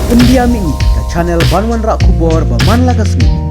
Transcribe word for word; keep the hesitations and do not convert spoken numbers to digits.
Pyndiah mihngi ka channel ban wanrah khubor ba man la ka sngi.